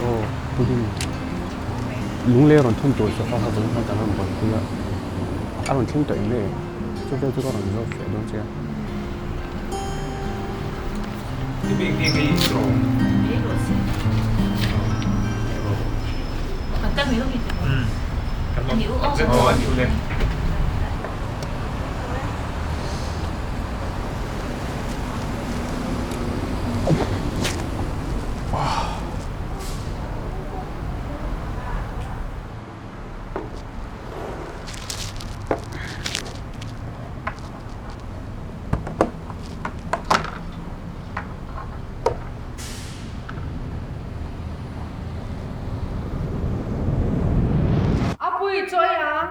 Aw pudding lunglei a rawn thun tur sofa kha vawiin khan kan rawn buaipui a a rawn thleng tawh em le chu vel chu ka rawn zawt fiah dawn che a. A pui chawi ang.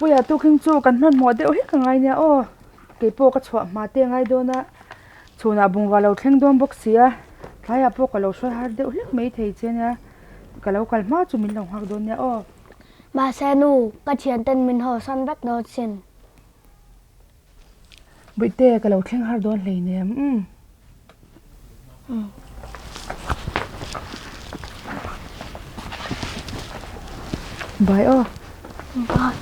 Puia tukin chu kan hmanhmawh deuh hlek a ngai nia aw keipawh ka chhuah hma te a ngai dawn a chhunah bungrua lo thleng dawn bawk si a tlaiah pawh ka lo hruai har deuh hlek mai thei che nia ka lo kal hma chu min lo nghak dawn nia aw. Mahse nu, ka thianten min hawsan vek dawn sin. Bawihte ka lo thleng har dawn hleinem umm. Bye aw. Bye.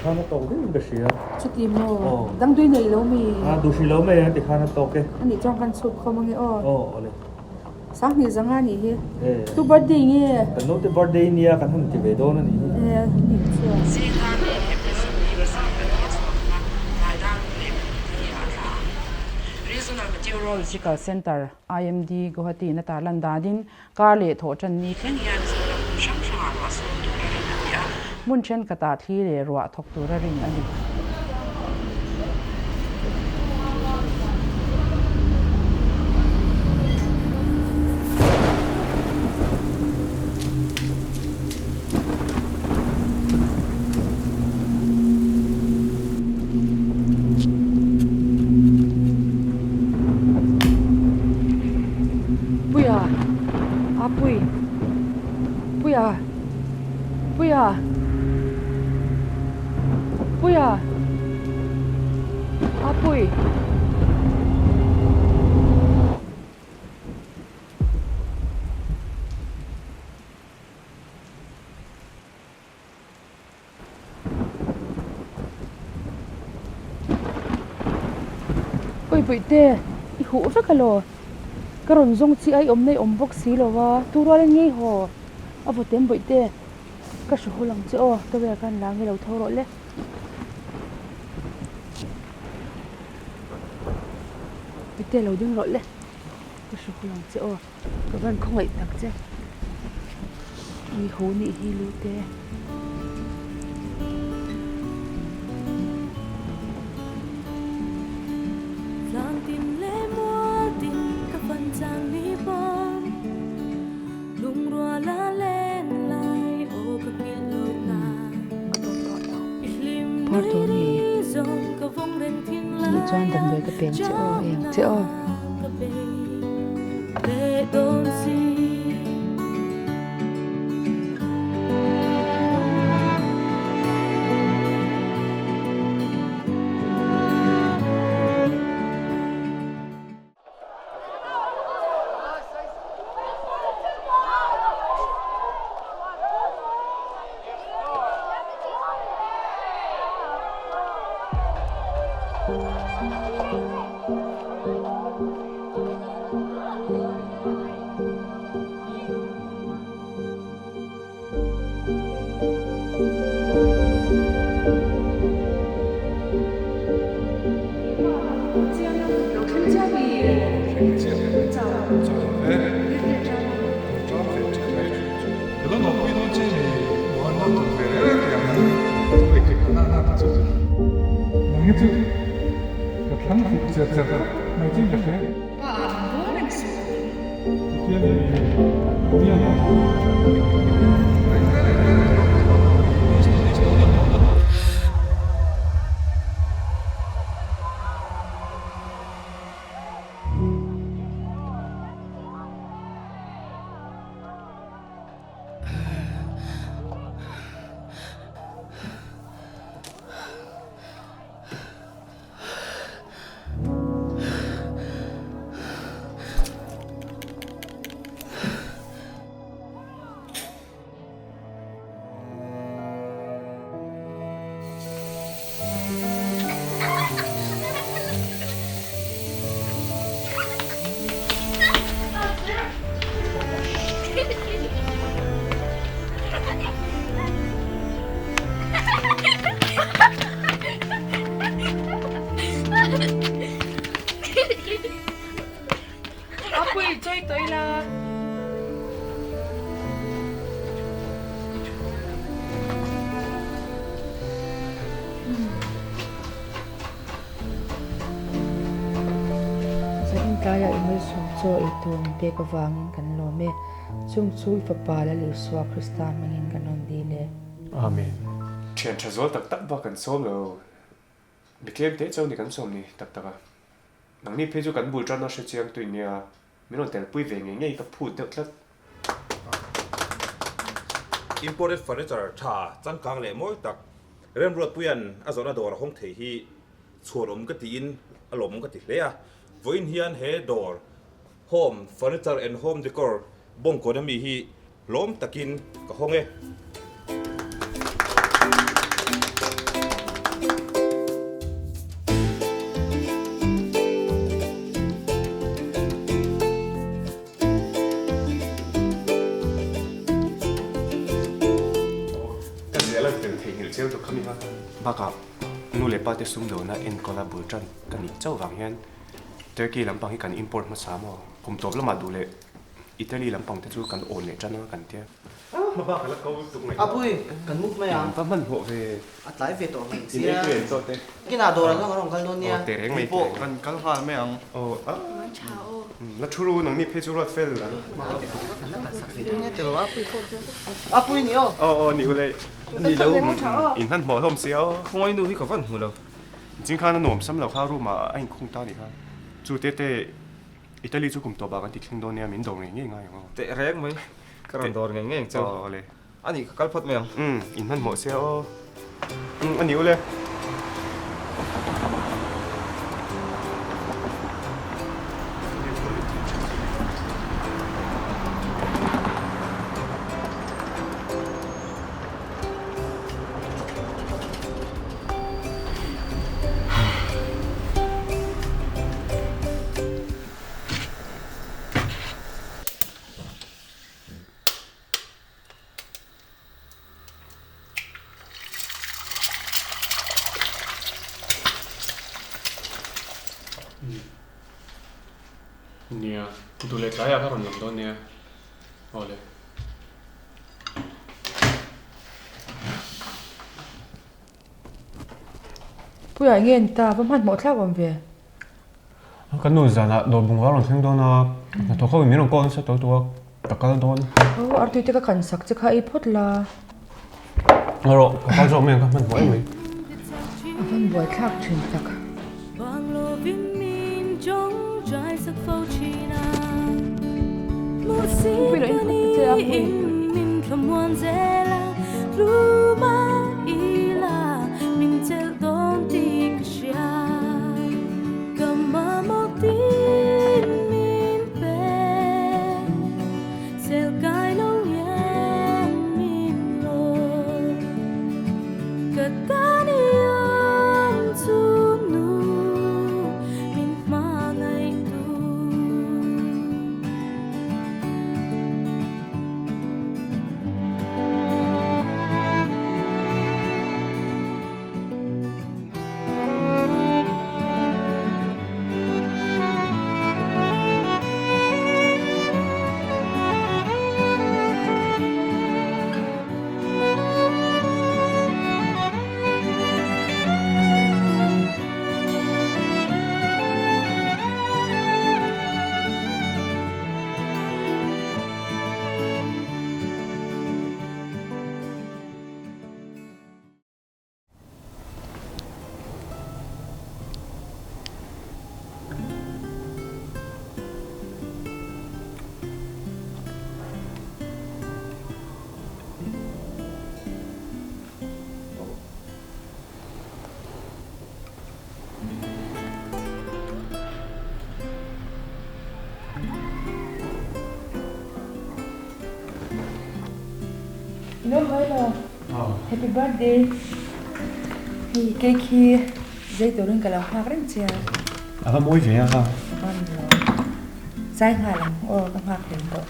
Tikhan a tawk viau in ka hria. Chuti maw? Dangdui nei lo mi? A duhri lo mai a tikhan a tawk e. Anih chuan kan chhuk khawm ange aw. Aw awle. Sanghnih zanga anih hi. Tu birthday nge? Kan naute birthday nia kan han ti ve dawn anih hi. E nih chuan. Regional Meteorological Centre, IMD, Guwahati in a tarlan danin kar leh thawh tan ni thleng hian Mizoram hmun hrang hrangah ruah sur tur a rin a ni a, hmun thenkhatah thli leh ruah thawk tur a rin a ni. Puia a pui Puia Puia Puia a pui. Oi Bawihte, i huh vek alaw? Ka rawn zawng chi a i awmna i awm bawk si lo a, tu rual in ngei haw? A vawtem Bawihte, ka hru hul ang che aw, towel khan la nge lo tho rawh le. Bawihte lo ding rawh le, ka hru hul ang che aw. Ka van khawngaih tak che. I ho nih hi Lute. Phur tawh ni. Nih chuan damdawi ka peng che aw, ei ang che aw. Zanin tlaiah i malsawm chaw ei tur min pek avangin kan lawm e. Chung chu i Fapa Lal Isua Krista hmangin kan rawn dil e. Amen. Thian tha zual tak tak bak kan sawm lo. Mi tlem teh chauh ni kan sawm ni tak tak a. Nangni phei chu kan bul tan a hre chiang tui nia min rawn telpui ve ngei ngei ka phut deuh tlat. Imported furniture tha changkang leh mawi tak Remruatpuia'n a zawhna dawr a hawng thei hi chhuanawm ka tiin a lawmawm ka ti hle a. Vawiin hian he dawr Home Furniture and Home Decor bawngkawn ami hi hlawm takin ka hawng e. Ka zia lan tel theihnghilh chiang tur kha mi kha. Bakah nu leh pa te sumdawna enkawl a bul tan ka nih chauh vang hian Turkey lampang hi kan import hmasa maw? Kum tawp lamah duh leh Italy lampang te chu kan awn leh tan a kan tia. Hma bak a la ko tuk mai. Apui, kan move mai ang. In va hmanhmawh ve. A tlai ve tawh ang sia. In ei tui tawh te. Kinah dawr an rawn kal dawn nia. Aw teh reng mai teh reng. Kan kal nghal mai ang. Aw a. La thu ru nangni phei chu ruat fel ang. Kan la kalsak ve dawn nia tiraw Apui pawh chu. Apui ni aw. Aw aw ni ule. Ni lo. In hmanhmawh hlawm sia aw. Khawngaih nu hi ka van hmu lo. Zing khan a nuam sam lo kha room ah a inkhung ta nih kha. Chu te te Italy chu kum tawp ah kan ti thleng dawn nia min dawr ngei ngei ngai ang aw. Teh reng mai, ka rawn dawr ngei ngei ang cheu. Aw le. A nih ka kal phawt mai ang. Umm, in hmanhmawh sia aw. Umm, a ni ule. Nia, duh leh tlaiah ka rawn lam dawn nia. Awle. Puia nge ni ta, va hmanhmawh thlak awm ve. Ka nu zanah dawr bungrua rawn thleng dawn a, hnathawk ho in min rawn call nasa tawh tawh a, ka kal dawn. Aw, artui te ka kan sak che kha ei phawt la. Ngaw rawh, ka kal zawk mai ang ka hmanhmawh em mai. A van buai thlak thin tak. Pui lo in phawt ta che a pui. Ilo mai lo. Happy birthday. Hei cake hi zei turin ka lo nghak reng che a. A va mawi ve a ha. A va ni lo. Zai nghal ang aw ka nghak hlem tawh.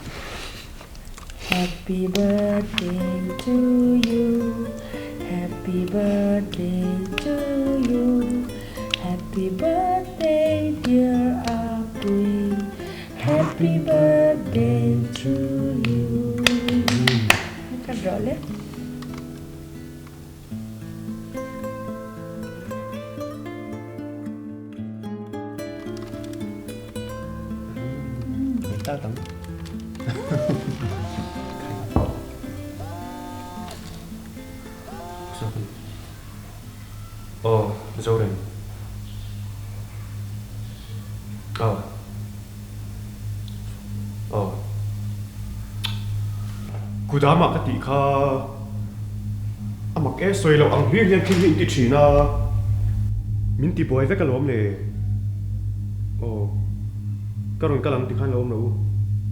Happy birthday to you. Happy birthday to you. Happy birthday dear Apui. Happy birthday to you. Ka rawh le. Ta tang. Aw, Zorem. Aw. Aw. Kudama ka tih kha a mak e, sawi loh ang hlir hian thil hi in ti thin a, min ti buai vek alawm le. Aw, ka rawn kal ang ti khan lo awm lo u.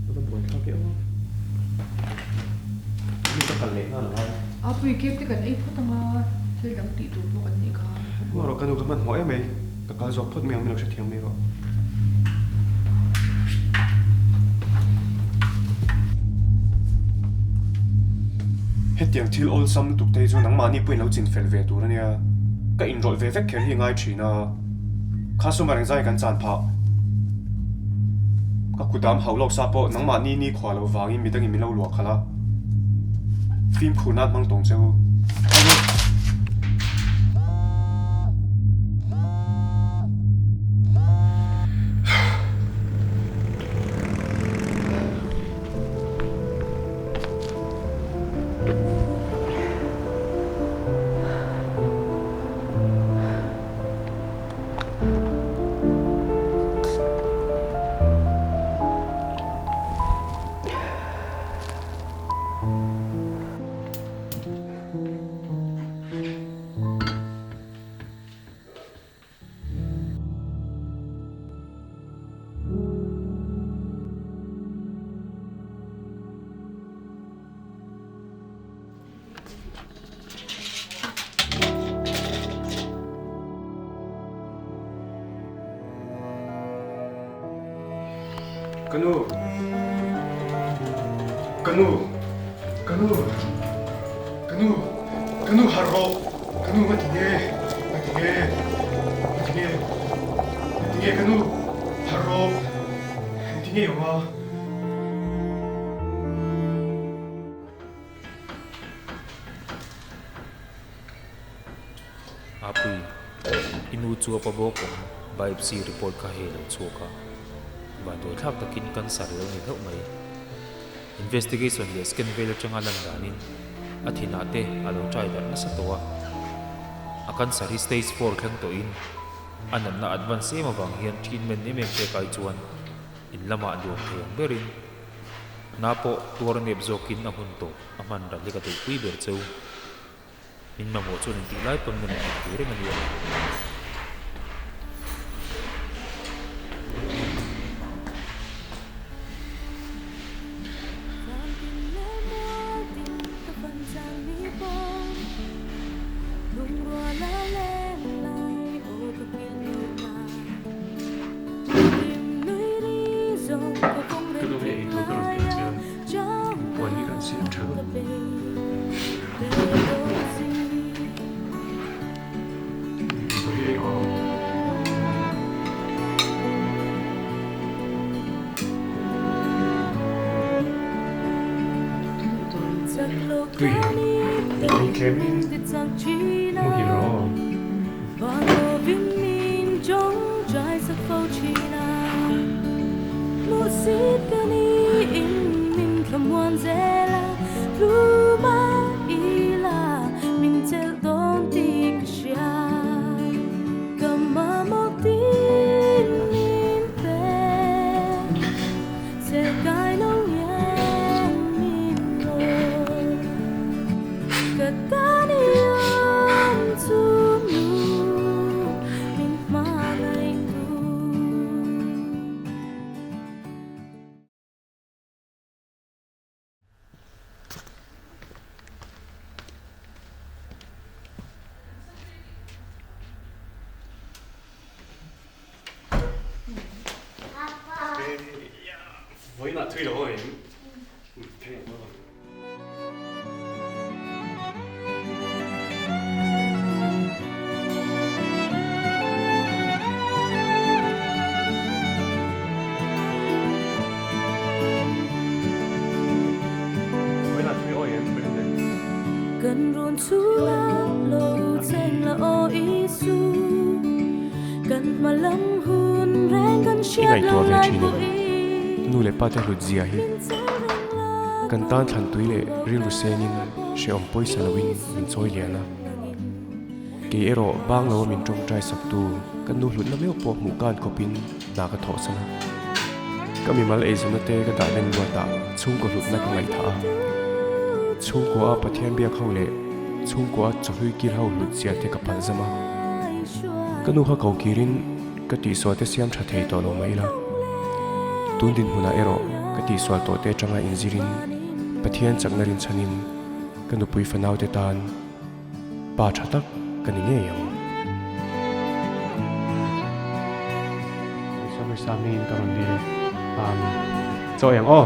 Ka va buai thlak e aw. Mi ka kal leh nghal ang a. A pui cake te kan ei phawt ang a, thil dang tih tur pawh kan nih kha. Maw rawh ka nu ka hmanhmawh em mai. Ka kal zawk phawt mai ang min lo hrethiam mai rawh. Hetiang thil awlsam lutuk te hi chu nangmahni pawhin lo chin fel ve tur a nia. Ka inrawlh ve vek kher hi a ngai thin a. Kha sum a rengzai kan chan phah. Ka kudam hauh lawk sa pawh nangmahni ni khua loh vangin midangin min lo luah khalh a. Fimkhur nan hmang tawng che u. Ka nu. Ka nu. Ka nu. Ka nu. Ka nu harh rawh. Ka nu ngati nge? Ngati nge? Ngati nge? Ngati nge ka nu? Harh rawh. Tinge awm a? Apui, i nu chu a pa bawk awm biopsy report kha hei lo chhuak a, vanduai thlak takin cancer lo ni hlauh mai. Investigation leh scan vel atanga lan danin a thinah te a lo try darh nasa tawh a, a cancer hi stage four thleng tawhin a natna advance em avang hian treatment em em pek ai chuan in lamah nuam thei ang berin na pawh tuar nep zawkin a hun tawp a hman ral hi ka duhpui ber cheu. Min mamawh chuan intih lai pawn min rawn inpui reng a nia. Ka nu hi eitur ka rawn keng che a, puan hi kan siam tha vek. Tui ei tlem in muhil rawh aw. Vawiinah thui lo awm em? I ngaihtuah ve thin em? Nu leh pa te hlut zia hi kan tan thlan tui leh rilru sengin hrehawm pawisa loin min chawi lian a. Kei erawh bang lo a min tawngtai sak tu ka nu hlutna meuh pawh hmuh kan khawpin hna ka thawh san a. Ka mimal eizawnna te ka dah len luatah chhungkaw hlutna ka ngaihthah a. Chhungkaw a Pathian biak ho leh chhungkaw a chawhlui kil ho hlut zia te ka palzam a. Ka nu kha ko kirin ka tihsual te siam tha thei tawh lo mai ila. Tun dinhmunah erawh ka tihsual tawh te atanga inzirin Pathian chakna rinchhanin ka nupui fanau te tan Pa tha tak ka ni ngei ang. Isua Krista hmingin ka rawn dil e. Amen. Chaw eng aw.